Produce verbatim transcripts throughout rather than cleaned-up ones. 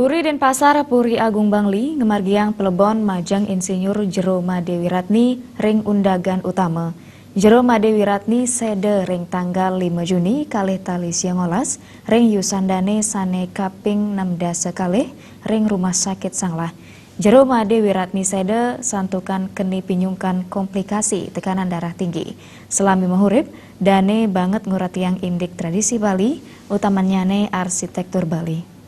Puri Denpasar, Puri Agung Bangli, ngamargiang palebon majeng Insinyur Jero Made Wiratni ring undagan utama. Jero Made Wiratni seda ring tanggal lima Juni kalih tali sia ngolas ring yusan dane sane kaping enam dasa kalih ring Rumah Sakit Sanglah. Jero Made Wiratni seda santukan keni pinyungkan komplikasi tekanan darah tinggi. Salami mahurip, dane banget nguratiang indik tradisi Bali, utamannyane arsitektur Bali.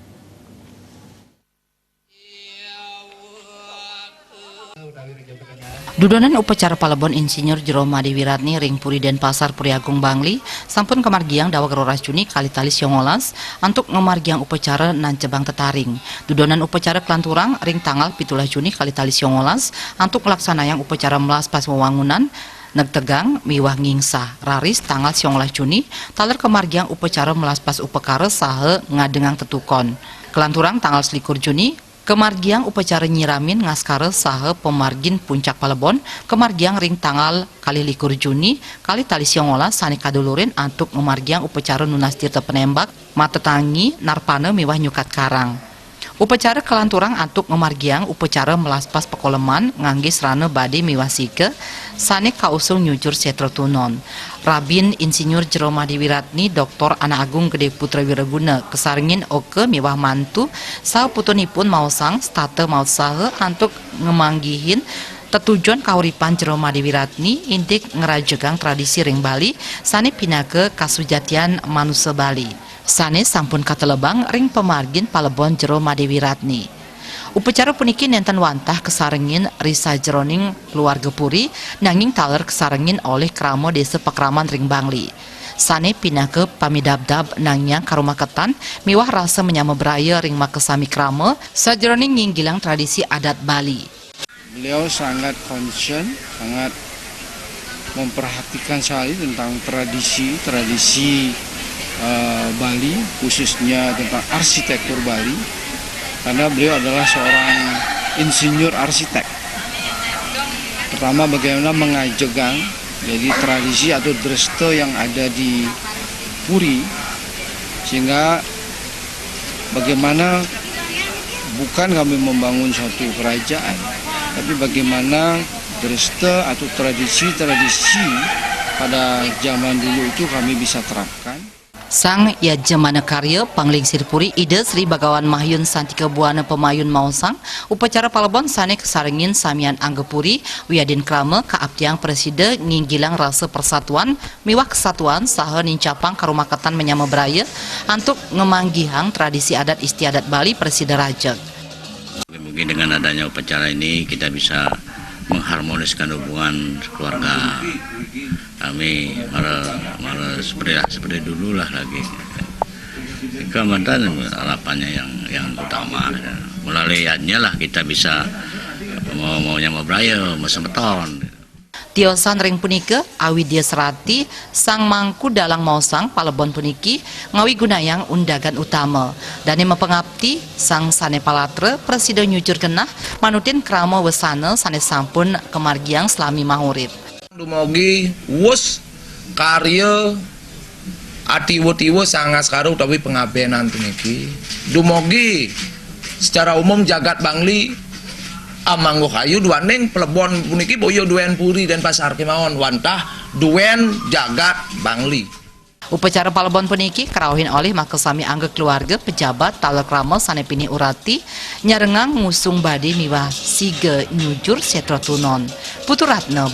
Dudonan upacara palebon Insinyur Jero Made Wiratni ring Puri Denpasar, Puri Agung Bangli sampun kamargiang daweg roras Juni kalih tali sia ngolas antuk ngamargiang upacara nancebang tetaring. Dudonan upacara kalanturang ring tanggal pitulas Juni kalih tali sia ngolas antuk nglaksanayang upacara melaspas wewangunan, negtegang miwah ngingsah. Raris tanggal sia ngolas Juni taler kamargiang upacara melaspas upakara saha ngadengang tetukon. Kalanturang tanggal selikur Juni, kamargiang upacara nyiramin ngaskara saha pamargin puncak palebon kamargiang ring tanggal kalih likur Juni kalih tali sia ngolas sane kadulurin antuk ngamargiang upacara nunas tirta panembak, mata tangi, narpana miwah nyukat karang. Upacara kalanturang antuk ngamargiang upacara melaspas pakoleman ngangge srana bade miwah siga sane kausung nyujur setra tunon. Rabin Insinyur Jero Made Wiratni, Doktor Anak Agung Gede Putra Wiraguna, kasarengin oka miwah mantu, saha putunipun maosang setata mautsaha antuk ngamanggihin tetujon kauripan Jero Made Wiratni indik ngrajegang tradisi ring Bali sane pinaka kasujatian manusa Bali, sane sampun katelebang ring pamargin palebon Jero Made Wiratni. Upacara puniki nenten wantah kasarengin ri sajeroning keluarga puri, nanging taler kasarengin olih krama desa pakraman ring Bangli, sane pinaka pamidabdab nangiang karumaketan miwah rasa manyama braya ring makasami krama sajeroning nginggilang tradisi adat Bali. Beliau sangat concern, sangat memperhatikan sekali tentang tradisi, tradisi, eh, Bali, khususnya tentang arsitektur Bali, karena beliau adalah seorang insinyur arsitek. Pertama, bagaimana mengajegang, jadi tradisi atau dresta yang ada di Puri, sehingga bagaimana bukan kami membangun suatu kerajaan, tapi bagaimana dresta atau tradisi-tradisi pada zaman dulu itu kami bisa terapkan. Sang Yajamana Karya, Panglingsir Puri, Ida Sri Bagawan Mahyun Santika Buana Pamayun maosang, upacara palebon sane kasarengin samian angga puri wiadin krama kaaptiang prasida nginggilang rasa persatuan miwah kesatuan saha nincapang karumaketan manyama braya antuk ngamanggihang tradisi adat istiadat Bali prasida rajeg. Mungkin dengan adanya upacara ini kita bisa mengharmoniskan hubungan keluarga kami, mara, mara seperti, seperti dulu lah lagi. Itu mantan harapannya yang, yang utama. Melalui yadnya lah kita bisa mau, mau nyama braya, mau semeton. Tiosan ring punika, Awidya Serati, Sang Mangku Dalang maosang palebon puniki ngawigunayang undagan utama. Dane mapangapti, sang sane palatra, prasida nyujur genah, manutin krama wesana sane sampun kamargiang salami maurip. Dumogi wus karya atiwa-tiwa sangaskara utawi pangabenan puniki. Dumogi secara umum jagat Bangli amangguh ayu duaning plebon puniki boya duen Puri Denpasar kemawon wantah duen jagat Bangli. Upacara palebon puniki karauhin olih makasami angga keluarga, pejabat, taler krama sane pinih urati, nyarengang ngusung bade miwah siga nyujur setra tunon. Putu Ratna,